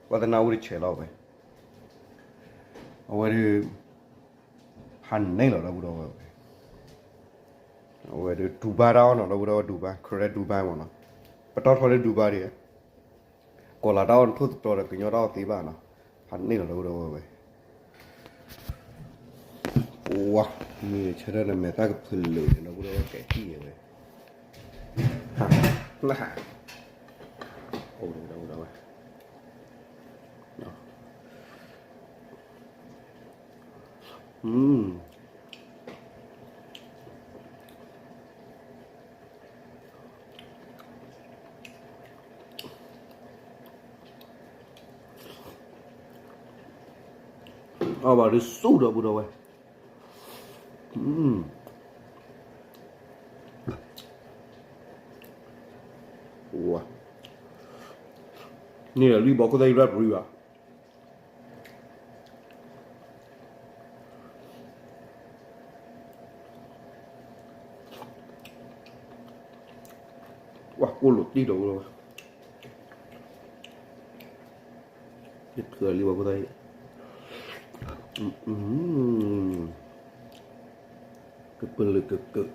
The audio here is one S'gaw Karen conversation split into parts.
ပှၤသနာ်ဝဲတဆဲးလီၤဝဲ, အဝဲဒုး ဖးန့ၢ်လီၤ ဒီပုၢ်ဒီဝဲၢ်ဝဲ, အဝဲဒုး ဒူဘါတၢ်အီၣ်နီၤ ဒီပုၢ်ဒီဝဲၢ် ဒူဘါ ခရဲဒူဘါမ့ၢ်နီၤ, ပတီၢ်ထီၣ်လၢဒူဘါဒံး, ကီၤလၤတၢ်အီၣ်နထိၣ်သတြီၤဒီး ကညီတၢ်အီၣ်သ့ဘၣ်နီၤ, ဖးန့ၢ်လီၤ ဒီပုၢ်ဒီဝဲၢ်ဝဲ ဝါ, မ့ၢ်ဆၢထၢၣ်န့ၣ် မဲာ်သၣ်ကဖုးလၢာ်န့ၣ် ဒီပုၢ်ဒီဝဲၢ် ကဲထံၣ်ဝဲ, နဟး, အိၣ်ဒီးဝဲ, အီၣ်ဘၣ်ဒုးဆူၣ် ဒီပုၢ်ဒီဝဲၢ်, ဝါ, န့ၣ်လံဘီခိၣ်သၣ်အံၤ ရၣ်ပရံဘၣ်, ဝါ ကိၣ်လိာ်တံၢ် ဒီပုၢ်ဒီဝဲၢ်, ယထုးလံဘီခိၣ်သၣ်အံၤ, ကပလၢကကၢး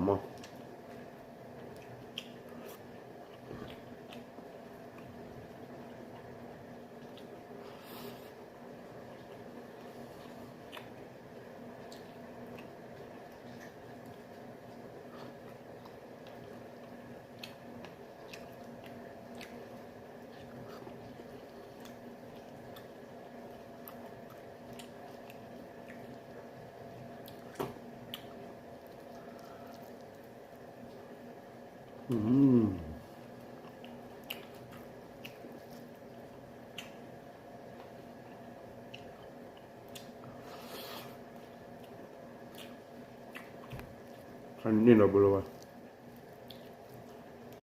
မ့ၢ်ကီၢ်မီၢ် ဖးန့ၢ်လီၤ ဒီပုၢ်ဒီဝဲၢ်,